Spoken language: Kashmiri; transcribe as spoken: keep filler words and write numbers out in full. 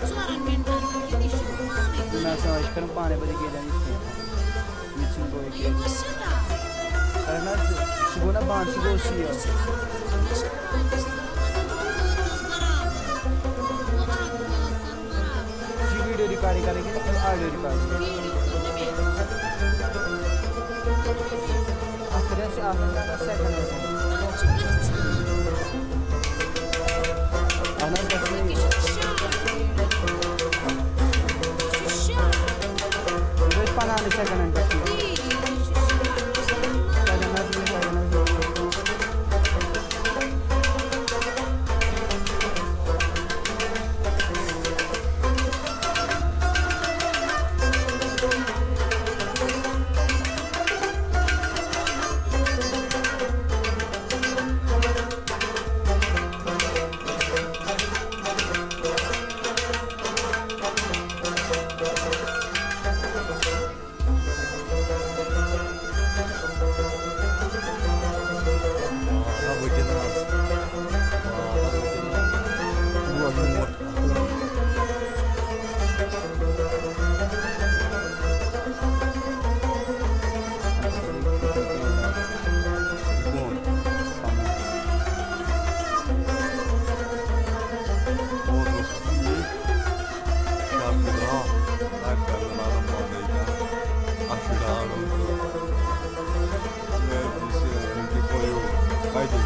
ژورن مِنٹن ہُنٛد یہِ تہِ چھُ پانے نہ، سا چھِ کران پانے، بہٕ تہِ گٔے دَنہِ یِتھ کٔنۍ۔ یہِ ژھٕنہِ بہٕ أکِس۔ یہِ گوٚو سیوٚدُے۔ اہن حظ، سُہ گوٚو نہ بنٛد، سُہ گوٚو سیو۔ مےٚ چھُنہٕ پاے، بہٕ چھَس دَپان، مطلب، بٲتھ گوٚژھ برابر۔ گوٚو اکھ بٲتھ کَرُن برابر۔ یہِ چھِ ویٖڈیو ریکارڈنگ کرٕنۍ کِنہٕ آڈیو ریکارڈنگ؟ ویٖڈیو کٔر نہٕ مےٚ۔ اَتھ کٔرِو اَسہِ اَکھ سیکنڈ۔ اَتھ چھُ گژھان۔ اہن حظ، گژھِ نہٕ۔ یہِ چھُ شاٹ ویٖڈیو۔ یہِ چھُ شاٹ۔ یہِ گژھِ پنٛدہَن سیکنڈن پٮ۪ٹھ۔ تی، یہِ چھُ شاٹ۔ تَگان حظ، یہِ تَگان حظ۔ بجے۔